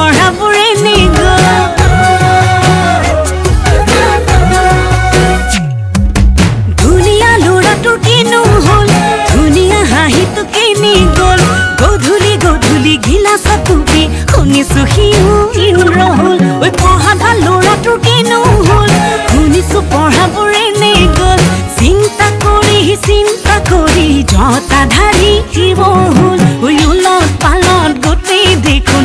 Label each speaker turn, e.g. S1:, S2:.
S1: পঢ়াবোৰে নি গ'ল। ধুনীয়া ল'ৰাটোৰ কিনো হ'ল, ধুনীয়া হাঁহিটো কেনি গ'ল? গধূলি গধূলি গিলাচত ডুবি শুনিছো সিও ইন্দ্ৰ হ'ল। ঐ পঢ়া ভাল ল'ৰাটোৰ কিনো হ'ল, শুনিছো পঢ়াবোৰে নি গ'ল। চিন্তা কৰি চিন্তা কৰি জতাধাৰী শিৱ হ'ল। ঐ ওলট পালট গোটেই দেখোন